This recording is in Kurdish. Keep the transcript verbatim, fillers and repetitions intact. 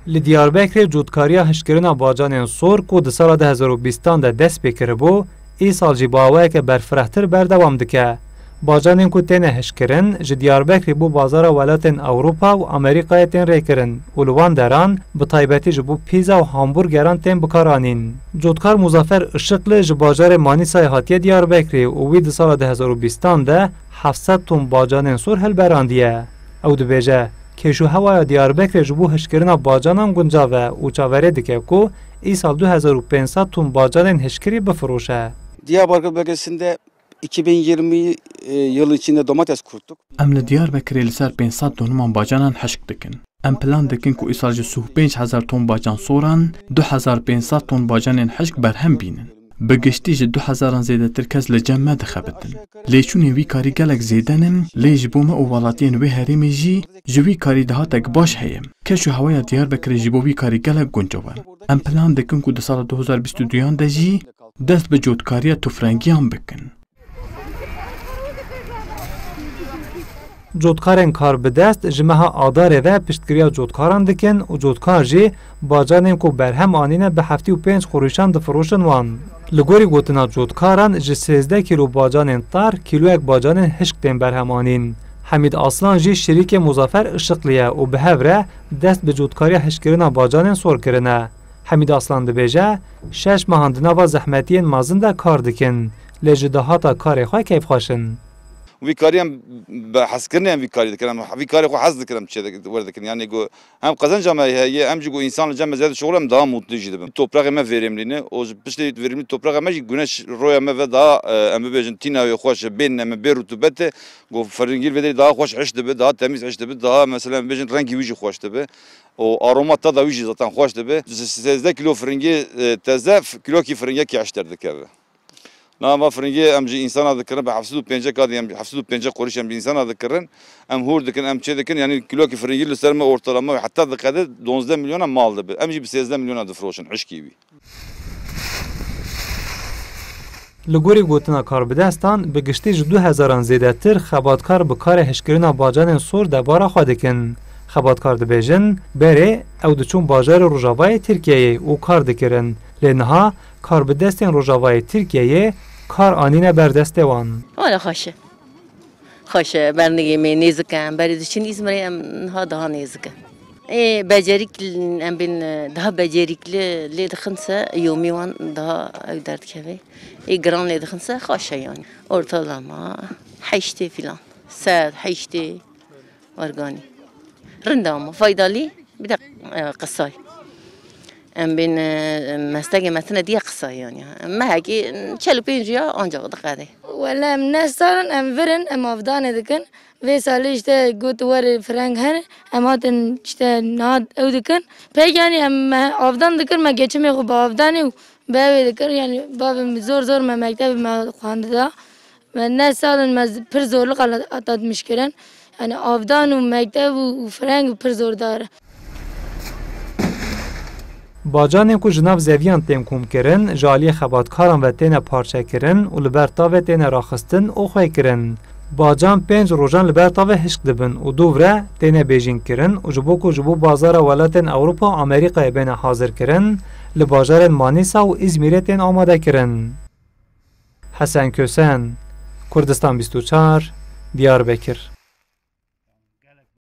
Li Diyarbekirê cotkariya hişkirina bacanên sor ku di sala du hezar û bîstan de dest pê kiribû, îsal jî bi awayeke berfirehtir berdewam dike. Bacanên ku têne hişkirin, ji Diyarbekirê bo bazara welatên Ewropa û Amerîkayê tên rêkirin û li wan deran bi taybetî ji bo pîza û hamburgeran tên bikaranîn. Cotkar Muzafer Işıklı ji bajarê Manîsayê hatiye Diyarbekirê û wî di sala du hezar û bîstan de heft sed ton bacanên sor hilberandiye. Ew dibêje, kêşûhewaya Diyarbekirê ji bo hişkirina bacanan guncav e û çaverê dike ku îsal du hezar û pênc sed ton bacanên hişkirî bifiroşe. Diyarbakır bölgesinde iki bin yirmi yıl içinde domates kuruttuk. Em li Diyarbekirê li ser pênc sed doniman bacanan hişk dikin. Em plan dikin ku îsal ji sî û pênc hezar ton bacan soran, du hezar pênc sed ton bacanên hişk berhem bînin. Bi giştî ji du hezaran zêdetir kes li cem me dixebitin. Lêçûnên vî karî gelek zêde ne, lê ji bo me û welatiyên wê herêmê jî ji wî karî dahatek baş heye. Keş û hewaya Diyarbekirê ji bo vî karî gelek guncav e. Em plan dikin ku di sala du hezar bîst û duyan de jî dest bi cotkariya tûfrengiyan bikin. Cotkarên karbidest ji meha Adarê ve piştgiriya cotkaran dikin û cotkar jî bacanên ku berhem anîne bi heftê û pênc qurîşan difiroşin wan. Li gorî gotina cotkaran, ji sêzdeh kîlo bacanên tar kîloyek bacanên hişk tên berhem anîn. Hemîd Aslan jî şirîkê Muzafer Işıklı ye û bi hev re dest bi cotkariya hişkirina bacanên sor kirine. Hemîd Aslan dibêje, şeş mehan di nava zehmetiyên mezin de kar dikin, lê ji dahata karê xwe keyfxweş in. Vî karî em bi hezkirinê em vî karî dikin, em vî karê xwe hez dikin, em çê dik-, werdikin. Yanî ku hem qezenca me heye, em jî ku însan li cem me zêde dişuxule, em daha mutlu jî dibin. Topraxê me verimlî ne, û ji piştê verimlî topraxê me jî güneş roya me ve daha, e, em bibêjin tîna wê xweş e, bêhna me bê rutubet e, ku firingî vê derê daha xweş hişk dibe, daha temîz hişk dibe, daha mesela em bibêjin rengî wî jî xweş dibe. Û aroma tada wî jî zaten xweş dibe. Sêzdeh kîlo firingê, e, teze, f-, kîlokî firingekî hişk derdikeve. Niha va firingê em ji însana dikirin, bi heft sed û pêncî kadî em, heft sed û pêncî qurîş em ji însana dikirin. Em hûr dikin, em çê dikin, yanî kîlokî firingî li ser me ortalama heta diqede duwazdeh milyona mal dibe. Em jî bi sêzdeh milyona difiroşin hişkî wî. Li gorî gotina karbidestan, bi giştî ji du hezaran zêdetir xebatkar bi karê hişkirina bacanên sor debara xwe dikin. Xebatkar dibêjin, berê ew diçûn bajarê rojavayê Tirkiyeyê û kar dikirin, lê niha karbidestên rojavayê Tirkiyeyê kar anîne ber destê wan. Wala xweş e. Xweş e, bernigê me nêzik e, em berê diçin Îzmirê em niha daha nêzik e. Ê, becerîk, em bên, e, daha becerîkli lê dixin se, yomî wan daha ew derdikeve. Ê, giran lê dixin se, xweş e yanî. Ortalama heştê filan. Sed, heştê, werganî. Rind e ama, faydalî, bir de, e, qisay. Em bên, e, meslegê me tine diye qisay yanî. Mehekî çel û pênc ya ancak diqede. Wele em ne sar in, em vir in, em avdanê dikin. Vê salê işte got were fireng hene, em hatin işte niha ew dikin. Pek yani em me avdan dikir, me geçimê xwe bi avdanê û bi ewê dikir. Yani bavê min zor zor me mektebê me xwendida. Me ne sal in me z-, pir zorluk ala-, atatmiş kirin. Yani avdan û mekteb û, û fireng pir zordar e. Bacanên ku ji nav zeviyan tên komkirin, ji aliyê xebatkaran ve têne parçekirin û li ber tavê têne raxistin û xwêkirin. Bacan pênc rojan li ber tavê hişk dibin û dûv re têne bêjînkirin û ji bo ku ji bo bazara welatên Ewropa û Amerîkayê bêne hazirkirin, li bajarên Manîsa û Îzmîrê tên amadekirin. Hesen Kösen, Kurdistan bîst û çar, Diyarbekir.